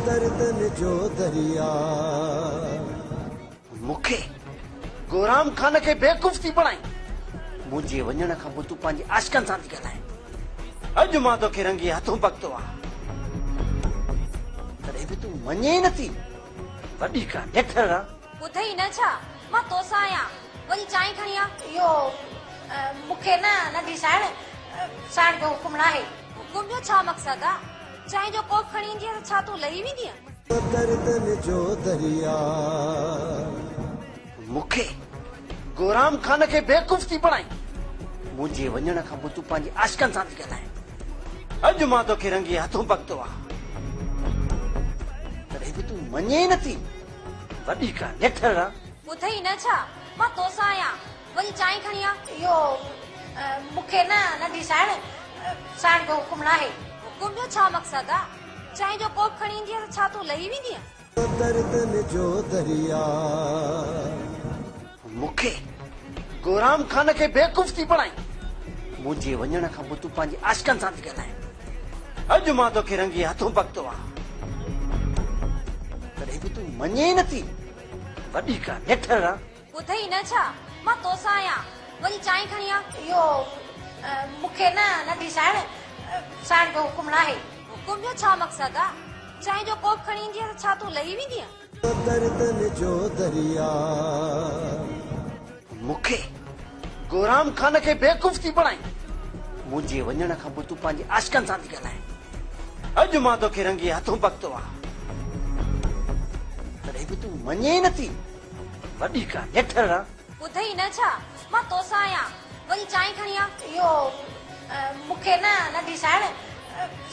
دردن جو دريا. مون کي گورام خان کي بيوقوف ٿي بڻائين. منهنجي وڃڻ کان پوء تون پنهنجي عاشقن سان ٿي ڳالهائين. اڄ مان توکي رنگي هٿون پڪتو آ. تڏهن به تون مڃين ئي نٿي. وڏي ڪا نٺر آ. ٻڌئي نه ڇا؟ مان توسان آهيان. وڃي چانهه کڻي آ. اهو مون کي نه ننڍي سائڻ، سائڻ جو حڪم ناهي. حڪم جو ڇا مقصد آ؟ چانهه جو ڪوپ کڻي ايندينء ته ڇا تون لهي ويندينء؟ دردن جو دريا. مون کي گورام خان کي بيوقوف ٿي بڻائين. منهنجي وڃڻ کان پوء تون پنهنجي عاشقن سان ٿي ڳالهائين. اڄ مان توکي رنگي هٿون پڪتو آ. تڏهن به تون مڃين ئي نٿي. وڏي ڪا نٺر آ. ٻڌئي نه ڇا؟ مان توسان آهيان. وڃي چانهه کڻي آ. اهو مون کي نه ننڍي سائڻ، سائڻ جو حڪم ناهي. حڪم جو ڇا مقصد آ؟ چانهه جو ڪوپ کڻي ايندينء ته ڇا تون لهي ويندينء؟ دردن جو دريا. مون کي گورام خان کي بيوقوف ٿي بڻائين. منهنجي وڃڻ کان پوء تون پنهنجي عاشقن سان ٿي ڳالهائين. اڄ مان توکي رنگي هٿون پڪتو آ. تڏهن به تون مڃين ئي نٿي. وڏي ڪا نٺر آ. ٻڌئي نه ڇا؟ مان توسان آهيان. وڃي چانهه کڻي آ. اهو مون کي نه ننڍي سائڻ، سائڻ جو حڪم ناهي. حڪم جو ڇا مقصد آ؟ چانهه جو ڪوپ کڻي ايندينء ته ڇا تون لهي ويندينء؟ دردن جو دريا. مون کي گورام خان کي بيوقوف ٿي بڻائين. منهنجي وڃڻ کان پوء تون پنهنجي عاشقن سان ٿي ڳالهائين. اڄ مان توکي رنگي هٿون پڪتو آ. تڏهن به تون مڃين ئي نٿي. وڏي ڪا نٺر آ. ٻڌئي نه ڇا؟ مان توسان آهيان. وڃي چانهه کڻي آ. اهو مون کي نه ننڍي سائڻ،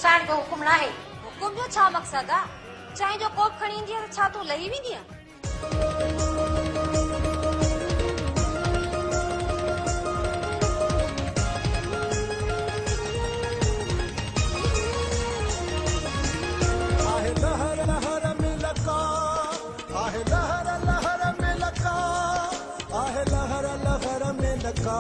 سائڻ جو حڪم ناهي. حڪم جو ڇا مقصد آ؟ چانهه جو ڪوپ کڻي ايندينء ته ڇا تون لهي ويندينء؟ آهي لهر لهر ۾ لڪا، آهي لهر لهر ۾ لڪا، آهي لهر لهر ۾ لڪا.